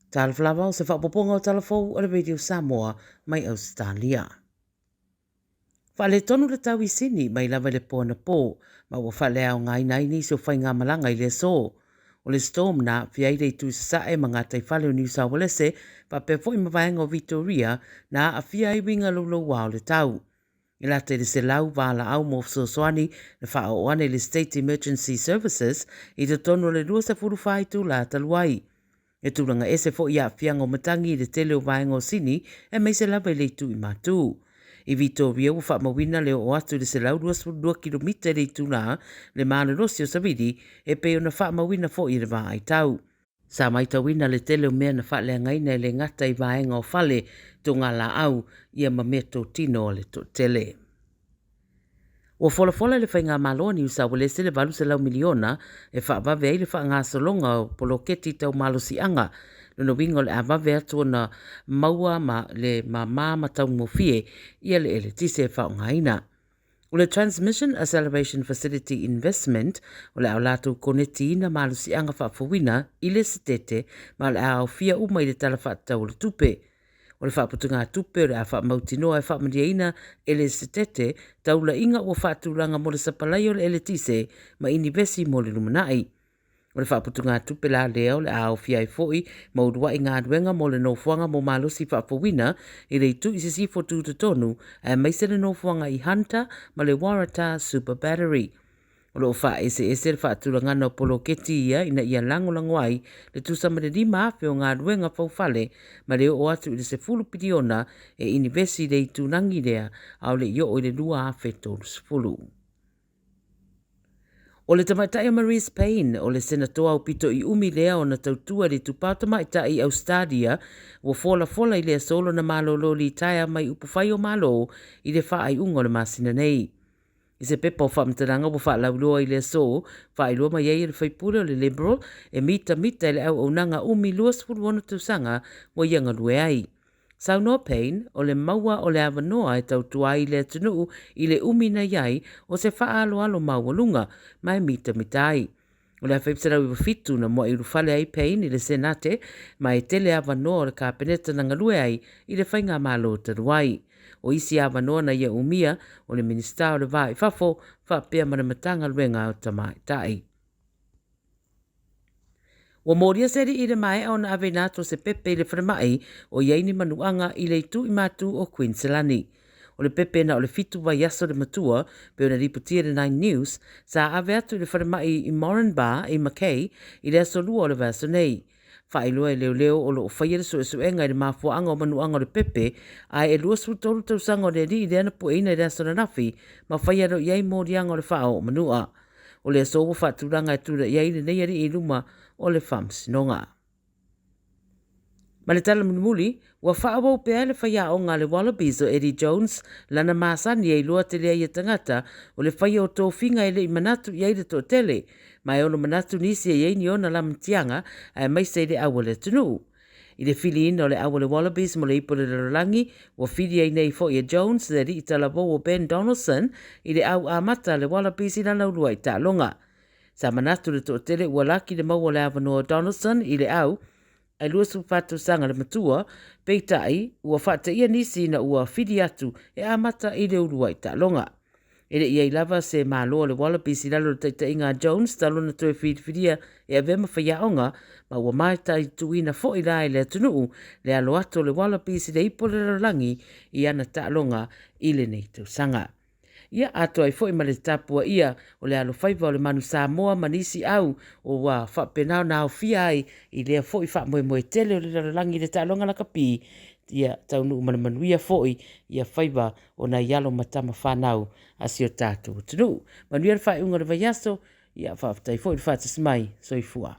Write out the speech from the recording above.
Talofa lava o se faaopoopoga o tala fou a le Radio Samoa mai Ausetalia. Faaletonu le tau i Sini mai lava i le po anapo, ma ua faaleaogaina ai nisi o faigamalaga i le aso. O le storm na aafia ai le itu i sasae ma gataifale o Niu Saualese faapea foi ma vaega o Vitoria na aafia ai uiga louloua o le tau. E lata i le 100 valaau mo fesoasoani na faaoo ane i le State Emergency Services i totonu o le 24 itula talu ai. E tulaga ese foi aafiaga o matagi i le tele o vaega o Sini, aemaise lava i le itu i Matu. I Vitoria ua faamauina le oo atu i le 122 kilomita i le itula le malolosi o savili e pei ona faamauina foi e le vaai tau. Sa maitauina le tele o mea na faaleagaina e le gata i vaega o fale, togalaau, ia ma meatotino a le toatele. Ua folafola e le Faigamalo a Niu Saualese le $800 miliona e faavave ai le faagasologa o poloketi tau malosiaga. Lona uiga o le a vave atu ona maua ma le mama ma taugofie ia le eletise e faaaogaina. O le Transmission Acceleration Facility Investment o le a latou konetiina malosiaga faafouina i le Setete ma o le a aofia uma i le Tala Faatatau o le Tupe. O le faaputugatupe o le a faamautinoa e faamalieina e le Setete taulaiga ua faatulaga mo le sapalai o le eletise ma inivesi mo le lumanai. O le faaputugatupe la lea o le a aofia ai foi ma uluai galuega mo le nofoaga mo malosi faafouina i le itu i sisifo tutotonu aemaise le nofoaga i Hunter ma le Waratah Super Battery. O lo o faaeseese le faatulagana o poloketi ia ina ia lagolago ai le tusa ma le 5,000 o galuega faufale ma le oo atu i le 10 piliona e inivesi i le itulagi lea a o le i oo i le 2030. O le tamaitai o Marise Payne, o le Senatoa aupito i umi lea ona tautua i le itupa o tamaitai i Ausetalia, ua folafola i le aso lona malolo litaea mai upufai o Malo i le faaiuga o le masina nei. I se pepa o faamatalaga ua faalauiloa i le aso, faailoa mai ai e le faipule o le Liberal e mitamita i le auaunaga umi 26 tausaga ua ia galue ai. Saunoa Payne, o le maua o le avanoa e tautua ai i le atunuu i le umi na i ai o se faaaloalo maualuga ma e mitamita ai. O le 1997 na muai ulufale ai Payne i le Senate ma e tele avanoa o le Kapeneta na galue ai i le faigamalo talu ai. O isi avanoa na ia umia o le Minisita o le Va i Fafo faapea ma le Matagaluega o Tamaitai. Ua molia se alii i le maea ona aveina atu o se pepe i le falemai o i ai ni manuaga i le itu i matu o Queensland. O le pepe na o le 7 vaiaso le matua, pei ona lipotia e le Nine News, sa ave atu i le falemai i Moranbah i Mackay i le aso Lua o le vaiaso nei. Faailoa e leoleo o lo o faia le suesuega i le mafuaaga o manuaga o le pepe, ae e 23 tausaga o le alii lea na pueina i le aso ananafi ma faia loa i ai moliaga o le faaoo manua. O le aso ua faatulaga e tulai ai lenei alii i luma o le faamasinoga. Ma le tala mulimuli, ua faaauau pea le faiaoga a le Wallabies o Eddie Jones lana masani e iloa tele ai e tagata o le faia o tofiga e le i manatu i ai le toatele, ma e ono manatu nisi e i ai ni ona lamatiaga aemaise i le au a le atunuu. I le filiina o le au a le Wallabies mo le ipu o le lalolagi, ua fili ai nei foi e Jones le alii talavou o Ben Donaldson i le au amata a le Wallabies i lana uluai taaloga. Sa manatu le toatele ua laki le maua o le avanoa o Donaldson i le au ae 24 tausaga le matua, peitai ua faateia nisi ina ua fili atu e amata i le uluai taaloga. E le i ai lava se malo a le Wallabies i lalo o le taitaiga a Jones talu ona toe filifilia e avea ma faiaoga, ma ua mataituina foi la e le atunuu le alo atu o le Wallabies i le ipu o le lalolagi i ana taaloga i lenei tausaga. Ia atoa ai foi ma le tapuaia o le alofaiva o le manu Samoa ma nisi au ua faapena ona aofia ai i lea foi faamoemoe tele o le lalolagi i le taaloga lakapi, ia taunuu ma le manuia foi ia faiva o nai alo ma tama fanau a si o tatou atunuu. Manuia le faaiuga o le vaiaso, ia faafetai foi le faatasi mai. Soifua.